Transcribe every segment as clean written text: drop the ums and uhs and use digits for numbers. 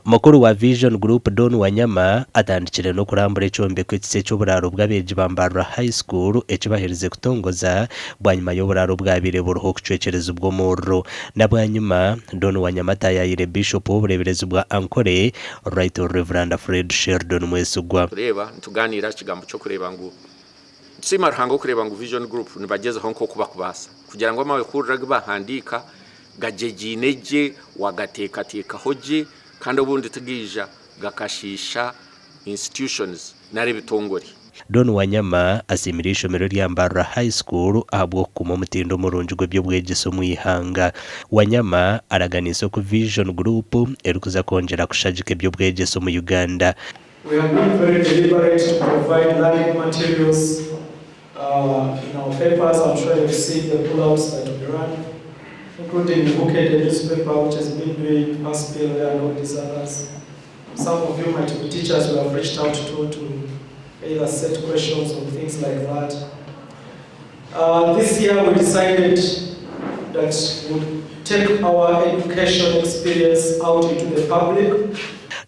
Mukuru wa Vision Group Don Wanyama atandikire n'okurambura ekyombeko ekisya eky'oburaaro bw'abeegi ba Mbarara High School eki baherize kutongoza bwanyima y'oburaaro obwabaire buriho kucwekyerezibwa omuriro. Na bwanyima, Don Wanyama ataayaayire Bishop w'obureeberezi bwa Ankole, Right Rev. Fred Sheldon Mwesigwa. Kureeba nitugaaniira aha kigambo ky'okureeba ngu nitusiima Ruhanga okureeba ngu Vision Group nibagyezaho nk'oku bakubaasa kugira ngu amahurire agu bahandiika gagyegyeine gye, wagateekateekaho gye kandi obundi tigaija gakashiisha institutions nari ebitongore. Don Wanyama asiimire eishomero erya Mbarara High School ahabw'okukuuma omutindo murungi gw'eby'obwegyese omu ihanga. Wanyama araganiise oku Vision Group erikuza kwongyera kushagika eby'obwegyese omu Uganda. We have been very deliberate to provide learning materials in our papers, I'm sure you've seen the pull-outs that we run, including Bukedde newspaper which has been doing Pass PLA and all these others. Some of you might be teachers we have reached out to to either set questions or things like that. This year we decided that we'd take our education experience out into the public.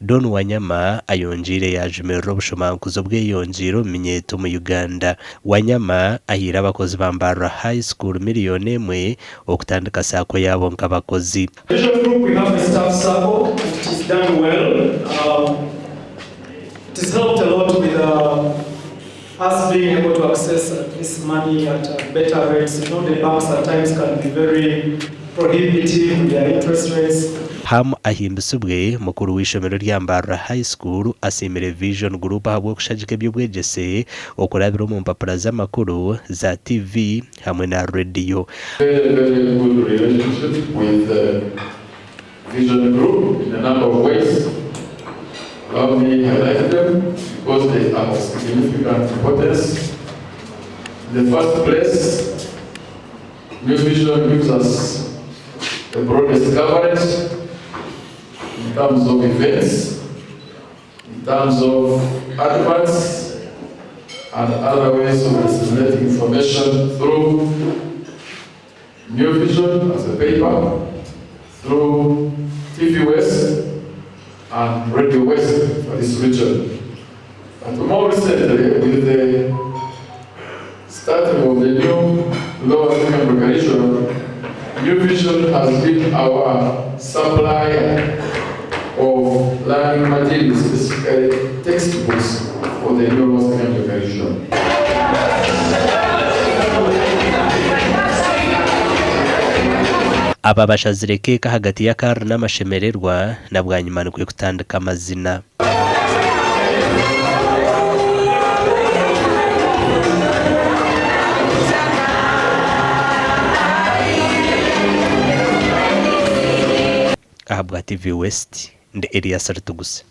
Don Wanyama ayongyeire yaajumirira obushomankuzi obweyongyeire omu minyeeto omu Uganda. Wanyama ahaire abakozi ba Mbarara High School miriyoni emwe okutandika saako yaabo nk'abakozi. Vision Group we have a staff sacco and it is done well. Um, it has helped a lot with us being able to access this money at better rates. You know, the banks at times can be very prohibitive with their interest rates. Ham Ahimbisibwe, mukuru w'eishomero rya Mbarara High School asiimire Vision Group ahabw'okushagika eby'obwegyese okurabira omu mpapura z'amakuru, za TV hamwe na rediyo. Very very good relationship with Vision Group in a number of ways. Allow me highlight them because they are of significant importance. In the first place, New Vision gives us the broadest coverage in terms of events, in terms of adverts, and other ways of disseminating information through New Vision as a paper, through TV West and Radio West for this region. But more recently, with the starting of the new lower secondary curriculum, New Vision has been our supplier of learning materials, specifically textbooks for the new lower secondary curriculum. Aba bashazire keeka ahagati y'akaari n'amashemererwa na bwanyima nikwo kutandika amazina. Ahabwa TV West, ndi Elias Rutuguse.